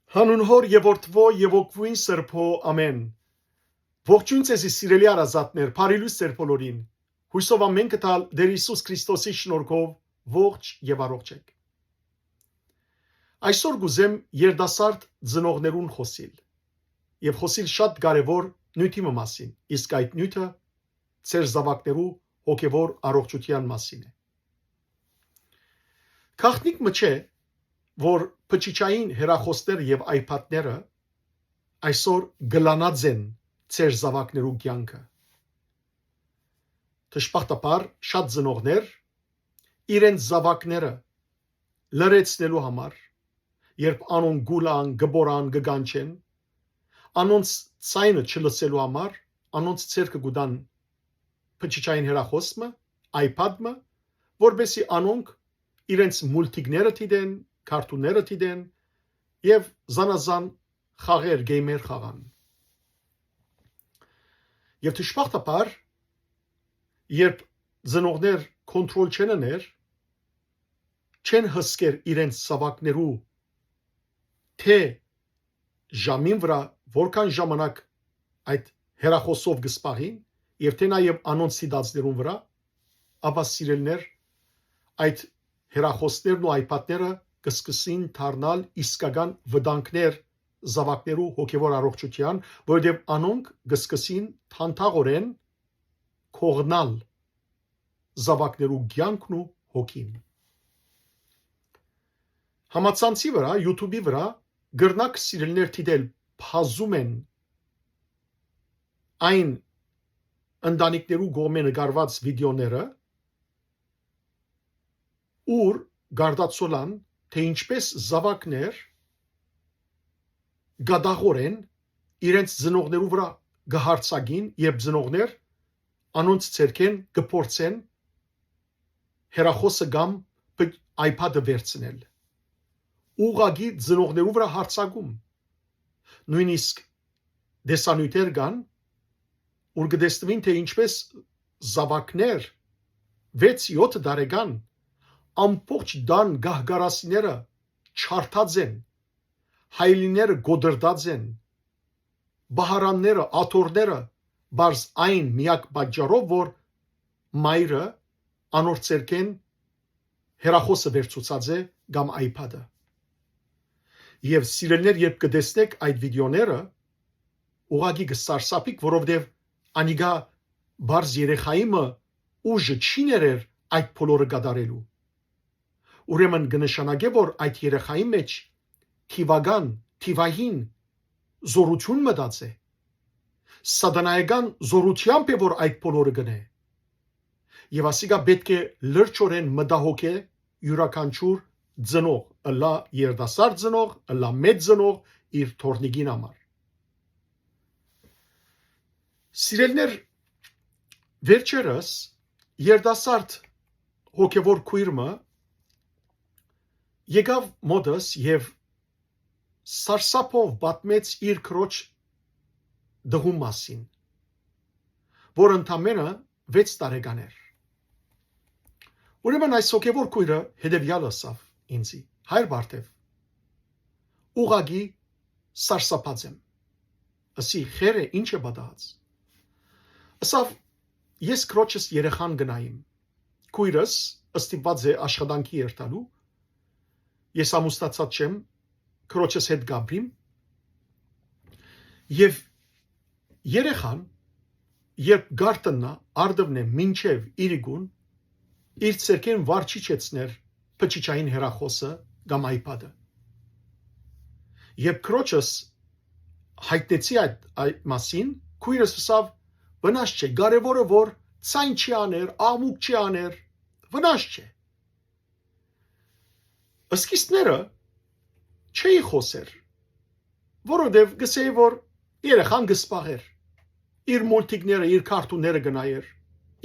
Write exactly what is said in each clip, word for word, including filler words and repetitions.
Հանուն Հօր եւ Որդւոյ եւ Հոգւոյն Սրբոյ, ամէն։ Ողջոյն ձեզի, սիրելի հարազատներ, բարի լոյս ձեր բոլորին։ Յոյսով ամէն կը տալ Տէր Յիսուս Քրիստոսի շնորհքով ողջ եւ առողջ էք։ Այսօր կ'ուզեմ երիտասարդ ծնողներուն խօսիլ եւ խօսիլ շատ կարեւոր նիւթի մը մասին, իսկ այդ նիւթը ձեր զաւակներու հոգեւոր առողջութեան մասին է։ Գաղտնիք մը չէ, որ բջջային հեռախօսներ եւ iPad-ները այսօր կլանած են ձեր զաւակներու կեանքը։ Դժբախտաբար շատ ծնողներ իրենց զաւակները լռեցնելու համար, երբ անոնք կ'ուլան, կը պորան, կը կանչեն, անոնց ձայնը չլսելու համար, անոնց ձեռքը կու տան բջջային հեռախոս մը, iPad մը, որպեսզի անոնք իրենց մուլտիկները դիտեն, քարթունները դիտեն եւ զանազան խաղեր, գեյմեր խաղան։ Եւ դժբախտաբար, երբ ծնողներ կոնտրոլ չեն ըներ, չեն հսկեր իրենց զաւակներու թէ ժամին վրայ, որքան ժամանակ այդ հեռախոսով կը սպաղին եւ թէ նաեւ անոնց դիտածներուն վրայ, ապա, սիրելիներ, այդ հեռախոսներն ու iPad-ները կը սկսին դառնալ իսկական վտանգներ զաւակներու հոգեւոր առողջութեան, որովհետեւ անոնք կը սկսին թանթաղօրէն կողնալ զաւակներու կեանքն ու հոգին։ Համացանցի վրայ, YouTube-ի վրայ կրնաք, սիրելիներ, դիտել, բազում են այն ընտանիքներու կողմէ նկարուած վիդէոները, ուր կ'արտացոլան, թէ ինչպէս զաւակներ կատաղօրէն իրենց ծնողներու վրայ կը յարձակին, երբ ծնողներ անոնց ձեռքէն կը փորձեն հեռախոսը կամ պ-, iPad-ը վերցնել։ Ուղղակի ծնողներու վրայ յարձակում։ Նոյնիսկ տեսանիւթեր կան, ուր կը տեսնուին, թէ ինչպէս զաւակներ վեց յոթ տարեկան ամբողջ տան կահ-կարասիները չարդած են, հայելիները կոտրտած են, պահարանները, աթոռները, պարզ այն միակ պատճառով, որ մայրը անոր ձեռքէն հեռախոսը վերցուցած է կամ iPad-ը։ Եւ, սիրելիներ, երբ կը տեսնէք այդ վիդէոները, ուղղակի կը սարսափիք, որովհետեւ անիկա պարզ երեխայի մը ուժը չի ներեր այդ բոլորը կատարելու։ Ուրեմն կը նշանակէ, որ այդ երեխայի մէջ թիվական, թիվային զօրութիւն մտած է։ Սատանայական զօրութեամբ է, որ այդ բոլորը կ'ընէ։ Եւ ասիկա պէտք է լրջորեն մտահոգէ իւրաքանչիւր ծնող, ըլլայ երիտասարդ ծնող, ըլլայ մեծ ծնող, իր թոռնիկին համար։ Սիրելիներ, վերջերս երիտասարդ հոգեվոր քոյր մը եկաւ մօտս եւ սարսափով պատմեց իր քրոջ դհու մասին, որ ընդամենը վեց տարեկան էր։ Ուրեմն այս հոգեվոր քոյրը հետեւեալ ըսաւ ինձի. «Հայր Բարթեւ, ուղղակի սարսափած եմ»։ Ըսի, «Խեր է, ի՞նչ է պատահած»։ Ըսաւ. «Ես քրոջս երեխան կ'նայեմ։ Քոյրս ստիպուած է աշխատանքի երթալու։ Ես ամուսնացած չեմ, քրոջս հետ կ'ապրիմ։ Եւ երեխան, երբ կ'արթնայ, արտընայ մինչեւ իրիկուն, իր ձեռքէն վար չի չեցներ բջջային հեռախոսը կամ iPad-ը։ Երբ քրոջս յայտնեցի այդ, այդ մասին, քոյրս ըսաւ. "Վնաս չէ, կարեւորը որ ցայն չի աներ, աղմուկ չի աներ, վնաս չէ"։ Սկիզբները չէի խօսեր, որովհետեւ կ'ըսէի, որ երեխան կը սպաղէր, իր մուլտիկները, իր քարթունները կը նայէր,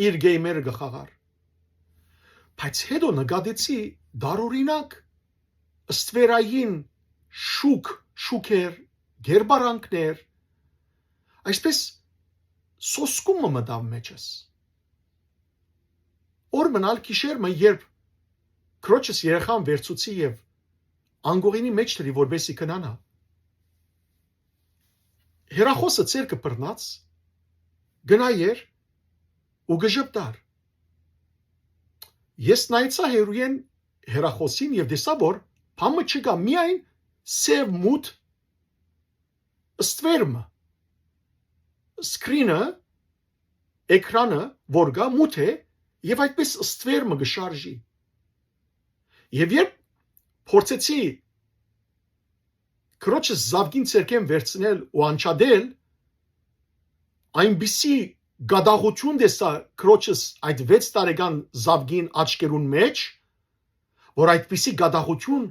իր գեյմերը կը խաղար։ Բայց հետո նկատեցի տարօրինակ ստվերային շուք, շուքեր, կերպարանքներ, այսպես սոսկում մը մտաւ մեջս։ Օր մնալ գիշեր մը, երբ քրոջս երեխան վերցուցի եւ անկողինի մէջ դրի, որպեսզի քնանայ, Հեռախոսը ձեռքը բռնած, գնայ էր ու կը ժպտար։ Ես նայեցայ հեռուէն հեռախոսին եւ տեսայ, որ բան մը չկայ, միայն սեւ մութ ստվեր մը, screen-ը, էկրանը, որ կայ, մութ է, եւ այդպէս ստվեր մը կը շարժի։ Եւ երբ փորձեցի քրոջս զաւկին ձեռքէն վերցնել ու անջատել, այնպիսի գատաղութիւն տեսայ քրոջս այդ վեց տարեկան զաւկին աչքերուն մէջ, որ այդպիսի գատաղութիւն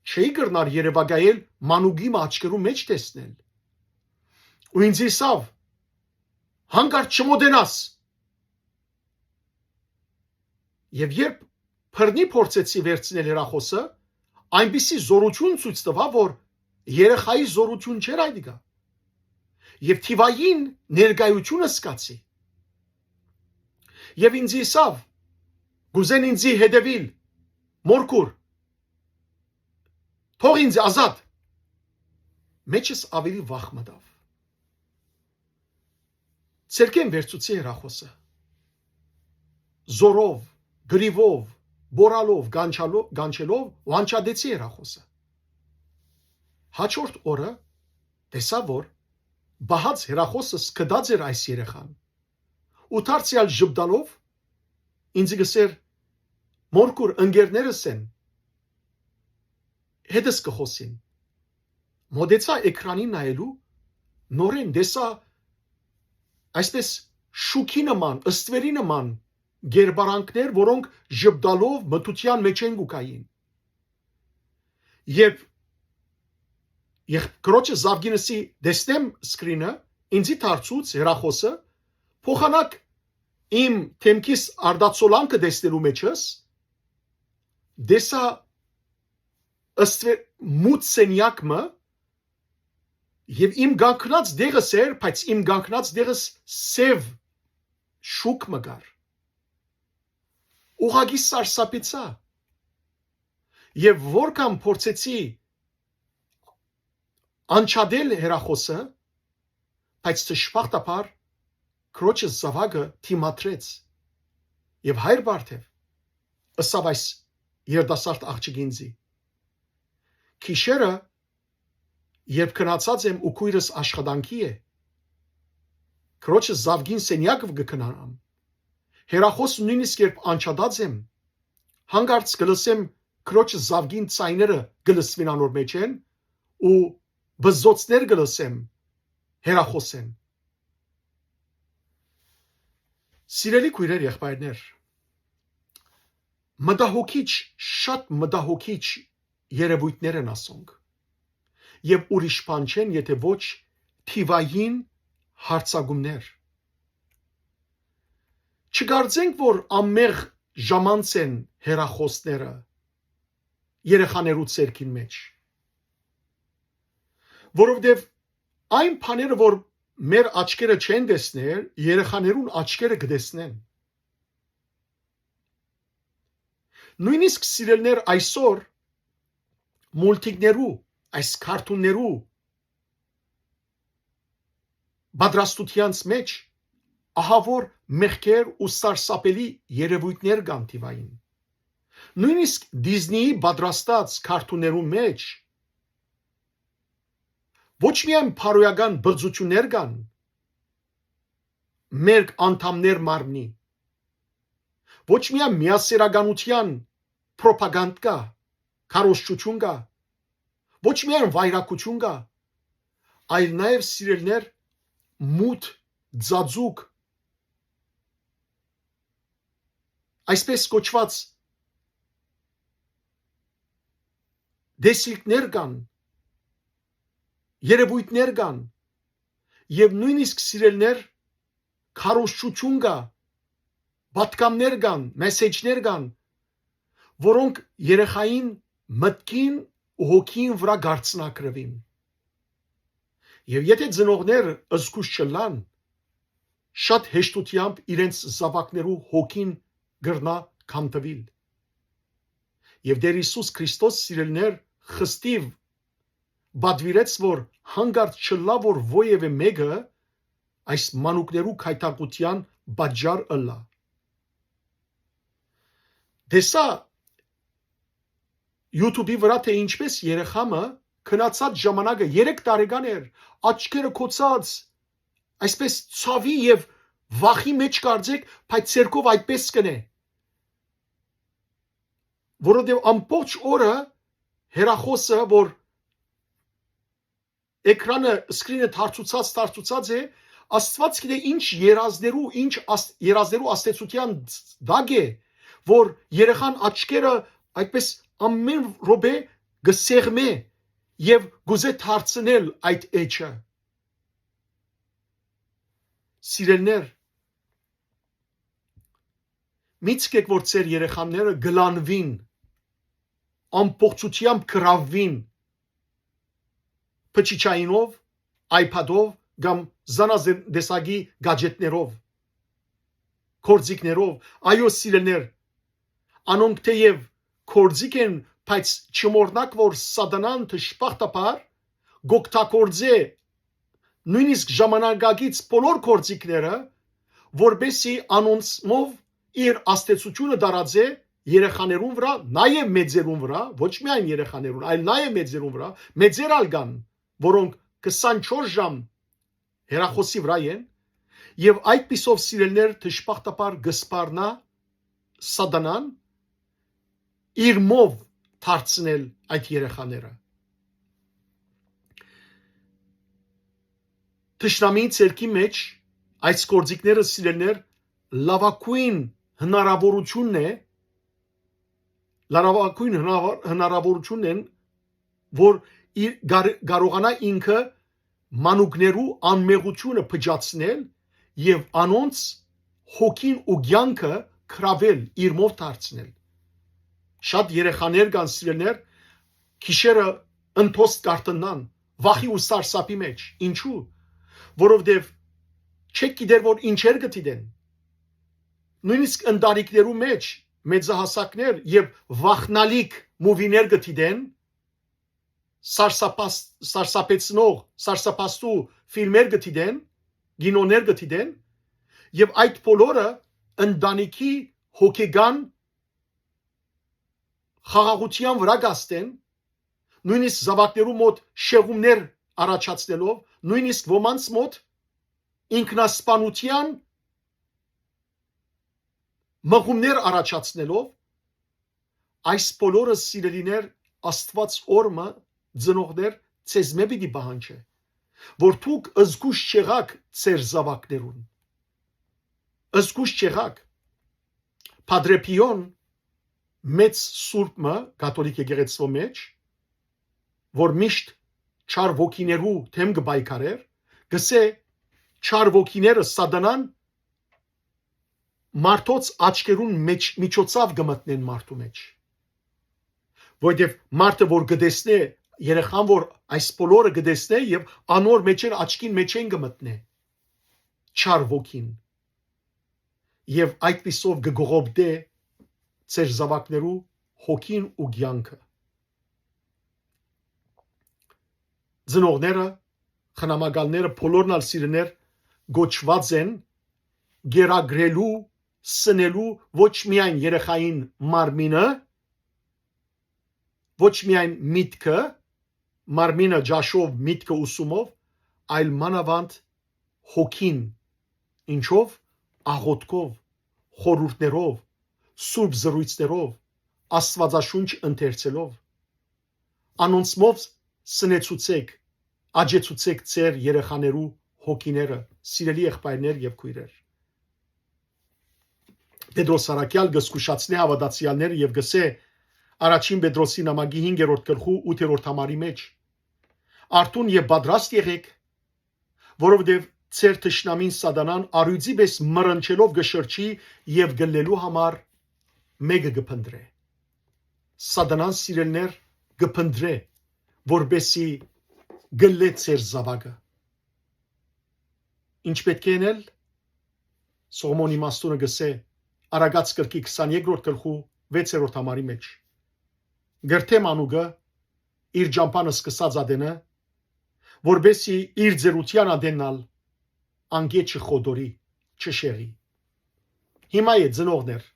չէի կրնար երեւակայել մանուկի մը աչքերուն մէջ տեսնել։ Ու ինձ ըսաւ. «Յանկարծ չմոտենաս»։ Եւ երբ բռնի փորձեցի վերցնել հեռախոսը, այնպիսի զօրութիւն ցոյց տուայ, որ երեխայի զօրութիւն չէր այդ գա։ Եւ թիվային ներկայութիւնը զգացի։ Եւ ինձ ըսաւ. «Կ'ուզեն ինձի հետեւիլ, մորքուր, թող ինձ ազատ»։ Մէջս աւելի վախ մտաւ։ Ձեռքէն վերցուցի հեռախոսը։ Զօրով, կռիւով, բորալով, կանչալո-, կանչելով ու անջատեցի հեռախոսը։ Հաջորդ օրը տեսայ, որ պահած հեռախոսս գտած էր այս երեխան։ Ու դարձեալ ժպտալով ինձ կ'ըսէր. «Մորքուր, ընկերներս են, հետս կը խօսին»։ Մոտեցայ էկրանին նայելու, նորէն տեսայ այսպէս շուքի նման, ստվերի նման գերբարանքներ, որոնք ժպտալով մթության մէջ են կու գային։ Երբ եղբայրը, քրոջս զաւկինս տեսնեմ screen-ը, ինձի դարձուց հեռախոսը, փոխանակ իմ դէմքիս արտացոլանքը տեսնելու մէջս, տեսայ ըստ մութ սենեակ մը, եւ իմ կանգնած դեղս էր, բայց իմ կանգնած դեղս սեւ շուք մը կար։ Ուղղակի սարսափեցայ։ Եւ որքան փորձեցի անջատել հեռախոսը, բայց դժբախտաբար քրոջս զաւակը դիմադրեց։ Եւ հայր Բարթեւ, ըսաւ այս երիտասարդ աղջիկը ինձի, գիշերը, երբ գնացած եմ ու քոյրս աշխատանքի է, քրոջս զաւկին սենեակը կը գնամ, հեռախոս նոյնիսկ երբ անջատած եմ, յանկարծ կը լսեմ քրոջս զաւկին ձայները կը լսուին անոր մէջէն ու բզզոցներ կը լսեմ հեռախոսէն։ Սիրելի քոյրեր, եղբայրներ, մտահոգիչ, շատ մտահոգիչ երեւոյթներ են ասոնք։ Եւ ուրիշ բան չեն, եթէ ոչ թիվային յարձակումներ։ Չկարծենք, որ անմեղ ժամանց են հեռախոսները երեխաներու ձեռքին մէջ, որովհետեւ այն բաները, որ մեր աչքերը չեն տեսներ, երեխաներուն աչքերը կը տեսնեն։ Նոյնիսկ, սիրելիներ, այսօր մուլտիկներու, այս քարթուններու պատրաստութեանց մէջ ահաւոր մեղքեր ու սարսափելի երեւոյթներ կան թիվային։ Նոյնիսկ Դիզնիի պատրաստած քարթուններու մէջ ոչ միայն բարոյական բղծութիւններ կան, մերկ անդամներ մարմնի, ոչ միայն միասեռականութեան պրոպագանդ կայ, քարոզչութիւն կայ, ոչ միայն վայրագութիւն կայ, այլ նաեւ, սիրելիներ, մութ, ձաձուկ, այսպես կոչուած տեսիլքներ կան, երեւոյթներ կան, եւ նոյնիսկ, սիրելիներ, քարոզչութիւն կայ, պատգամներ կան, մեսեջներ կան, որոնք երեխային մտքին ու հոգին վրայ կ'արձնակրուին։ Եւ եթէ ծնողներ զգոյշ չըլլան, շատ հեշտութեամբ իրենց զաւակներու հոգին կրնայ քանդուիլ։ Եւ Տէր Յիսուս Քրիստոս, սիրելիներ, խստիւ պատուիրեց, որ հանկարծ չըլլայ, որ որեւէ մէկը այս մանուկներու գայթակղութեան պատճառ ըլլայ։ Տեսայ YouTube-ի վրայ, թէ ինչպէս երեխայ մը գնացած ժամանակը, երեք տարեկան էր, աչքերը կոցած, այսպէս ցաւի եւ վախի մէջ կարծէք, բայց ձեռքով այդպէս կ'ընէ, որովհետեւ ամբողջ օրը հեռախօսը, որ էկրանը, սկրինը թարցուցած, թարցուցած է, Աստուած գիտէ ինչ երազներու, ինչ աս-, երազներու աստեցութեան տակ է, որ երեխան աչքերը այդպես ամեն րոպէ կը սեղմէ եւ կ'ուզէ թարցնել այդ էջը։ Սիրելիներ, մի չկեք, որ ձեր երեխաները գլանուին, ամբողջությամբ գրավուին փչիչայինով, iPad-ով կամ զանազան տեսակի գաջեթներով, գործիքներով։ Այո, սիրելիներ, անոնք թէեւ գործիք են, բայց չմոռնաք, որ Սատանան դժբախտաբար կ'օգտագործէ նոյնիսկ ժամանակակից բոլոր գործիքները, որպեսզի անոնցմով իր ազդեցությունը տարածէ երեխաներուն վրայ, նաեւ մեծերուն վրայ, ոչ միայն երեխաներուն, այլ նաեւ մեծերուն վրայ, մեծեր ալ կան, որոնք քսանչորս ժամ հեռախօսի վրայ են, եւ այդպիսով, սիրելիներ, դժբախտաբար կը սպառնայ Սատանան իր մով դարձնել այդ երեխաները։ Թշնամիի ձեռքի մէջ այս գործիքները, սիրելիներ, լաւագոյն հնարաւորութիւնն է, լաւագոյն հնարաւոր-, հնարաւորութիւնն են, որ իր կար-, կարողանայ ինքը մանուկներու անմեղութիւնը փճացնել եւ անոնց հոգին ու կեանքը գրաւել, իրմով դարձնել։ Շատ երեխաներ կան, սիրելիներ, գիշերը ընթոստ կարթննան, վախի ու սարսափի մէջ։ Ինչու՞։ Որովհետեւ չեք գիտեր, որ ինչեր կը դիտեն։ Նոյնիսկ ընտանիքներու մէջ մեծահասակներ եւ վախնալիք մուվիներ կը դիտեն, սարսափաս-, սարսափեցնող, սարսափաստու ֆիլմեր կը դիտեն, կինոներ կը դիտեն, եւ այդ բոլորը ընտանիքի հոգեկան խաղաղութեան վրայ կ'ազդեն, նոյնիսկ զաւակներու մօտ շեղումներ առաջացնելով, նոյնիսկ ոմանց մօտ ինքնասպանութեան մղումներ առաջացնելով, այս բոլորը, սիրելիներ, Աստուած օրը մը, ծնողներ, ձեզմէ պիտի պահանջէ, որ դուք զգոյշ չեղաք ձեր զաւակներուն։ Զգոյշ չեղաք։ Փադրե Փիոն, մեծ սուրբ մը կաթոլիկ եկեղեցւոյ մէջ, որ միշտ չար ոգիներու դէմ կը պայքարէր, կ'ըսէ, չար ոգիները, Սատանան, մարդոց աչքերուն մէջ, միջոցաւ կը մտնեն մարդու մէջ։ Որովհետեւ մարդը, որ կը տեսնէ, երեխան, որ այս բոլորը կը տեսնէ եւ անոր մէջէն, աչքին մէջէն կը մտնէ չար ոգին։ Եւ այդպիսով կը կողոպտէ ձեր զաւակներու հոգին ու կեանքը։ Ծնողները, խնամակալները, բոլորն ալ, սիրելիներ, կոչուած են կերակրելու, սնելու ոչ միայն երեխային մարմինը, ոչ միայն միտքը, մարմինը ճաշով, միտքը ուսումով, այլ մանաւանդ հոգին, ինչով, աղօթքով, խորհուրդներով, սուրբ զրույցներով, Աստուածաշունչ ընթերցելով, անոնցմով սնեցուցեք, աճեցուցեք ձեր երեխաներու հոգիները, սիրելի եղբայրներ եւ քոյրեր։ Պետրոս Առաքեալ կը զգուշացնէ հաւատացեալները եւ կ'ըսէ Առաջին Պետրոսի նամակի հինգերորդ գլխու ութերորդ համարի մէջ. «Արթուն եւ պատրաստ եղեք, որովհետեւ ձեր թշնամին Սատանան առիւծի պէս մռնչելով կը շրջի եւ գլլելու համար մէկը կը փնտռէ»։ Սատանան, սիրելիներ, կը փնտռէ, որպեսզի գլլէ ձեր զաւակը։ Ինչ պէտք է ընել։ Սողոմոնի իմաստունը կ'ըսէ Առակաց կրկի քսաներկրորդ գլխու վեցերորդ համարի մէջ. «Կրթէ մանուկը իր ճամբան սկսած ատենը, որպեսզի իր ծերութեան ատենն ալ անկէ չխոտորի, չշեղի։ Հիմա է, ծնողներ,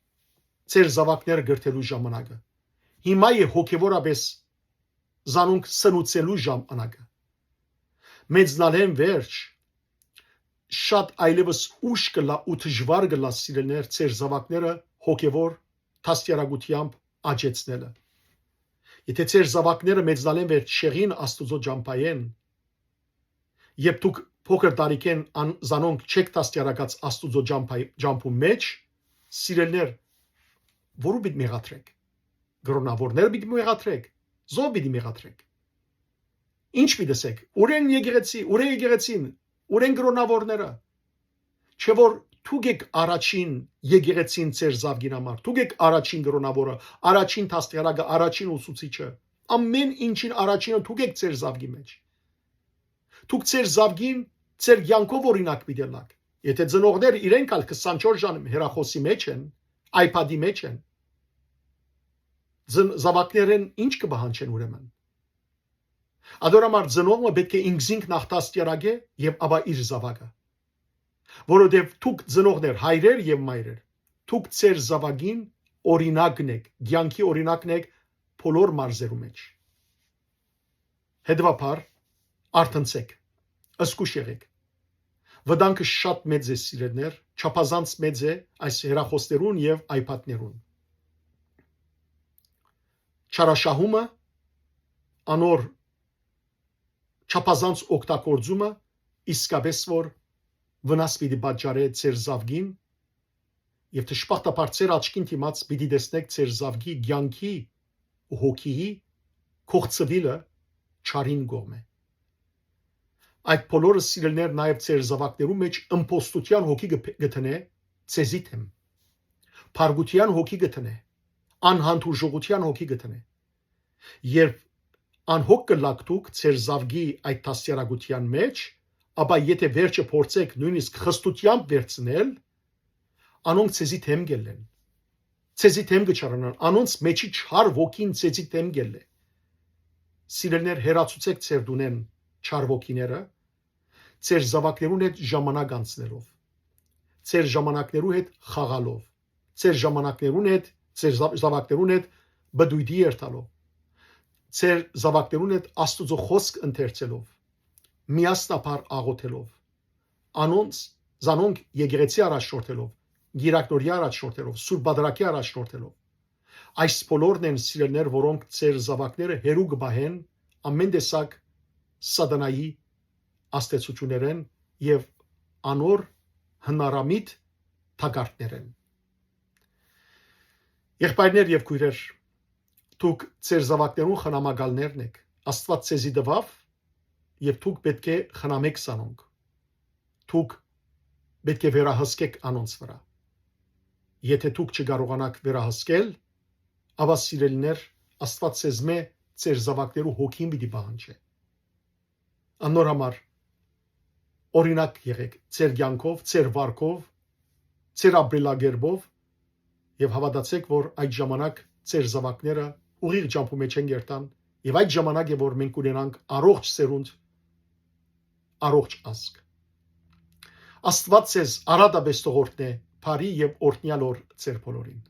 ձեր զաւակները կրթելու ժամանակը։ Հիմա է հոգեւորապէս զանոնք սնուցելու ժամանակը։ Մեծնալէն վերջ շատ այլեւս ուշ կ'ըլլայ ու դժուար կ'ըլլայ, սիրելիներ, ձեր զաւակները հոգեւոր դաստիարակութեամբ աճեցնելը։ Եթէ ձեր զաւակները մեծնալէն վերջ շեղին Աստուծոյ ճամբայէն, երբ դուք փոքր տարիքէն ան-, զանոնք չէք դաստիարակած Աստուծոյ ճամբայ-, ճամբուն մէջ, սիրելիներ, որու պիտի մեղադրեք։ Կրօնաւորները պիտի մեղադրեք, զո՞վ պիտի մեղադրեք։ Ինչ պիտի ըսեք, ուրեն եկեղեցի, ուրեն եկեղեցին, ուրեն կրօնաւորները։ Չէ՞ որ դուք եք առաջին եկեղեցին ձեր զաւկին համար, դուք եք առաջին կրօնաւորը, առաջին դաստիարակը, առաջին ուսուցիչը։ Ամեն ինչին առաջինը դուք եք ձեր զաւկի մէջ։ Դուք ձեր զաւկին ձեր կեանքով օրինակ պիտի ըլլաք։ Եթէ ծնողներ իրենք ալ քսանչորս ժամ հեռախօսի մէջ են, iPad-ի մէջ են, զն-, զաւակներէն ինչ կը պահանջեն ուրեմն։ Ադոր համար ծնողը պէտք է ինքզինք նախ դաստիարակէ եւ ապա իր զաւակը։ Որովհետեւ դուք ծնողներ, հայրեր եւ մայրեր, դուք ձեր զաւակին օրինակն եք, կեանքի օրինակն եք բոլոր մարզերու մէջ։ Հետեւաբար, արթնցէք, զգոյշ եղէք։ Վտանգը շատ մեծ է, սիրելիներ, չափազանց մեծ է այս հեռախոսներուն եւ iPad-ներուն։ Չարաշահումը, անոր չափազանց օգտագործումը իսկապէս որ վնաս պիտի պատճառէ ձեր զաւկին, եւ դժբախտաբար ձեր աչքին դիմաց պիտի տեսնէք ձեր զաւկի կեանքի ու հոգիի կոխցուիլը չարին կողմէ։ Այդ բոլորը, սիրելիներ, նաեւ ձեր զաւակներու մէջ ըմբոստութեան հոգի կը փ-, կը դնէ ձեզի դէմ, փառկութեան հոգի կը դնէ, անհանդուրժողութեան հոգի կը դնէ։ Երբ անհոգ կ'ըլլաք դուք ձեր զաւկի այդ դաստիարակութեան մէջ, ապա եթէ վերջը փորձէք նոյնիսկ խստութեամբ վերցնել, անոնք ձեզի դէմ կ'ելլեն, ձեզի դէմ կը չարանան, անոնց մէջի չար ոգին ձեզի դէմ կ'ելլէ։ Սիրելիներ, հեռացուցէք ձեր տունէն չար ոգիները, ձեր զաւակներուն հետ ժամանակ անցնելով, ձեր ժամանակներու հետ խաղալով, ձեր ժամանակներուն հետ, ձեր զա-, զաւակներուն հետ պտոյտի երթալով, ձեր զաւակներուն հետ Աստուծոյ խօսք ընթերցելով, միասնաբար աղօթելով, անոնց, զանոնք եկեղեցի առաջնորդելով, գիրակնորի առաջնորդելով, Սուրբ Պատրակի առաջնորդելով։ Այս բոլորն են, սիրելիներ, որոնք ձեր զաւակները հեռու կը պահեն ամեն տեսակ սատանայի ազդեցութիւններէն եւ անոր հնարամիտ թակարդներէն։ Եղբայրներ եւ քոյրեր, դուք ձեր զաւակներուն խնամակալներն էք։ Աստուած ձեզի տուաւ եւ դուք պէտք է խնամէք զանոնք։ Դուք պէտք է վերահսկեք անոնց վրայ։ Եթէ դուք չկարողանաք վերահսկել, ապա, սիրելիներ, Աստուած ձեզմէ ձեր զաւակներու հոգին պիտի պահանջէ։ Անոր համար օրինակ եղէք ձեր կեանքով, ձեր վարքով, ձեր ապրելակերպով եւ հաւատացէք, որ այդ ժամանակ ձեր զաւակները ուղիղ ճամբու մէջ են կ'երթան եւ այդ ժամանակ է, որ մենք ունենանք առողջ սերունդ, առողջ ազգ։ Աստուած ձեզ արատապէս թող օրհնէ, բարի եւ օրհնեալ օր ձեր բոլորին։